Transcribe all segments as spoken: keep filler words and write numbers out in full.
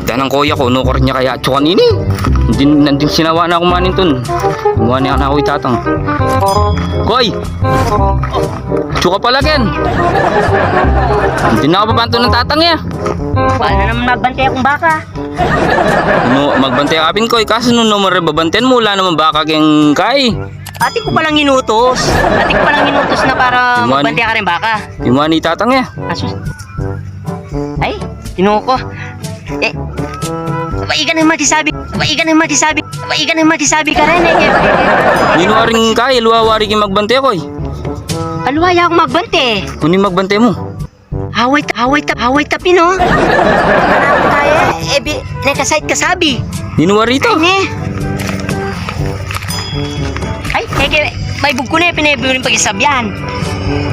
Danang koya ku, nukarin ya kaya atsu kanini. Nandin, nandin sinawa na ku manintun. Mua ne na ku i tatang. Koy! Atsu ka pala ken. Nandin na ku papantun nang tatang ya. Paano naman magbante kung baka? Nu, magbante ka pin, Koy, kasu nung naman rebabanten mu, ala naman baka keng kai. Atin ku palang inutus. Atin ku palang inutus na para magbante ka rin baka. Imuan i tatang ya. Asus. Ay, Ginoo ku. Eh, aba, ika na magsabi. Aba, ika na magsabi. Aba, ika na magsabi ka rin, eh. Ninu waring kai, alwa wari king magbante, Koy? Alwa ya kung magbante. Nung magbante mu? Away ta-, away ta-, away ta pin, o. Kaya, e, bi-, ne kasait kasabi. Ninu wari ita? Ay, ne. Ay, e, ke, maibug ku ne, pin e, bi rin pakisabian.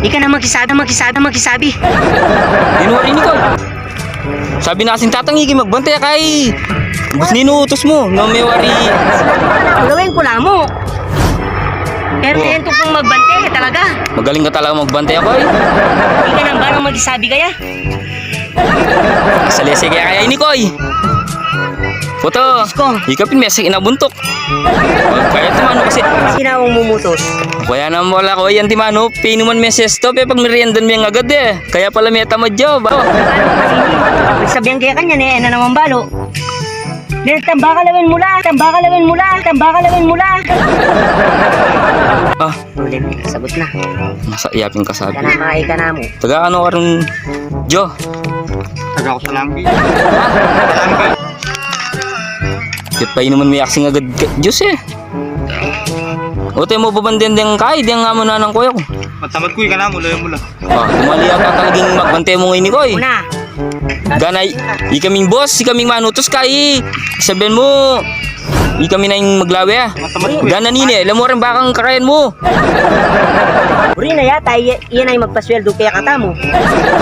Ika na magsabi, magsabi, magsabi. Ninu wari ini, Koy? Sabi na kasi ning tatang, ika magbante, kai. Bus ninu utus mu, nung me wari. Gawin ku la mu. Pero o, yan tu kung magbante, talaga. Magaling ka talaga magbante, Koy. Ika nang balang magsabi kaya. Salese kaya, kaya ini, Koy. Puto, ika pin mesek na buntuk. Kaya ti manu kasi. Sinawang mumutus. Kaya naman wala, Koy, yan ti manu, pinuman meses to, pe pag meriendan me agad e. Kaya pala me tamad ya, ba? Sabian ke kanyan e, e na naman balu. Dahil tambaka lawen mu la, tambaka lawen mu la, tambaka lawen mu la. Ah. Ulit, sagot na. Masa, yapin kasabi. Ika na, ika na mu. Taga anu ka rin, Jo? Taga ku Salangki. Salangki. Kit painuman me aksing agad ka-, juice e. O, te mu, babanten deng kai, deng amu na nang koya ku. Matamad ku, ika na mu, lawen mu la. Ah, dumali yata talagang magbante mu ngeni, Koy. Una. Gana, ikaming boss, ikaming manutus kai. Sabian mu, ikami na ing maglawe. Gana nini, ala mu ring bakang kakayan mu. Buri na yata, iya, iya na ing magpasweldo kaya katamu.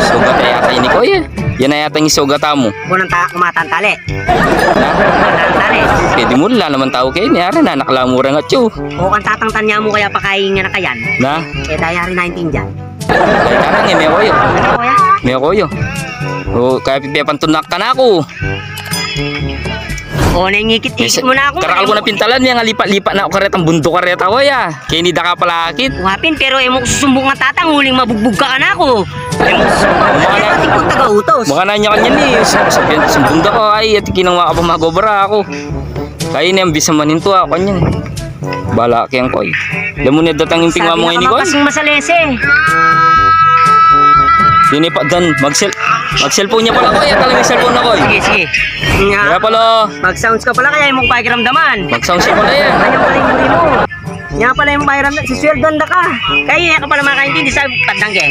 Sugat yata ini, Koy e. Yan na yata ing sugat mu. Kunang ta-, kumatantale. Ha? Kumatantale. Pwede mu la naman tau keni, ari na, nakalamu reng atsu. O, kang tatang tanya mu kaya pakain nga na kayan. Na? E, dayari na intindian. Ay, tatang e, me koyo. Ano, kuya? Me koyo. O, kaya pipepantun na kanaku. O, nengikit-ikit mu na aku. Karakal ku na pintalan, me nga lipat-lipat na ku karetang bunduk kareta, kuya. Keni da ka palakit. Wa pin, pero e mu ku susumbung a tatang, uling mabugbug ka kanaku. E mu ku susumbung. Maka na-, e, atin kung taga-utos. Maka na nya kanyan e, sa-, sabian, sumbung da ka, ay, atin kinang makapamagobra aku. Kaya ini, ambis naman into, ah, kanyan. Bala keng Koy. Ala mu ne datang ing pingwa mu ngeni, Koy? Kasing masalese. Ini pa, dan, mag-cell-, mag-cellphone ya pala, Koy. Yan talaga ing cellphone na, Koy. Sige, sige. Kaya pala. Mag-sounds ka pala, kaya e mu ku pakiramdaman. Mag-sounds ya pala yan. Anyang galing buri mu. Nya pala ing pakiramdam, sisweldoan da ka. Kaya e ka pala makaintindi sa pandang ke.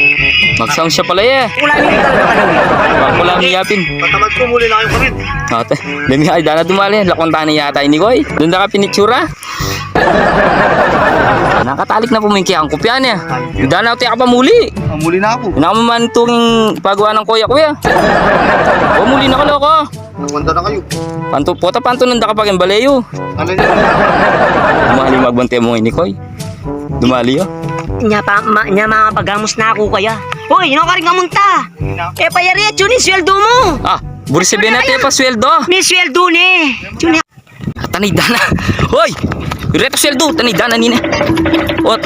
Mag-sounds ya pala e. Wala ni talaga ka na. Wala ni yapin. Matamad ku, muli na kayu pa rin. Ate, dami ay dana dumali. Lakwan tana yata ini, Koy. Dun da ka pinitsura. Nakatalik na pumingki ang kopya niya. Dana, ate, ka pa muli. Ah, muli na aku. Ina mu man tuking pagawa nang koya, kuya. O, muli na ka, loko. Nagmanda na kayu. Pantu-, pota pantunan da ka pa keng bale yu. Alin yu? Dumali magbante mu ngeni, Koy. Dumali, o. Nya pa, ma-, nya mapagamus na aku kaya. Hoy, ino ka rin kamunta? E pa yari, atsu ne ing sweldo mu. Ah, buri sabian na, e pa sweldo. Ni sweldo ne. Atsu ne. Atanay dana. Hoy! Reto sweldo, atanay dana nini. Ot.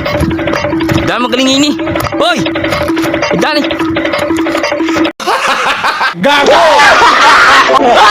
Dana magaling ini. Hoy! Dana. Gago!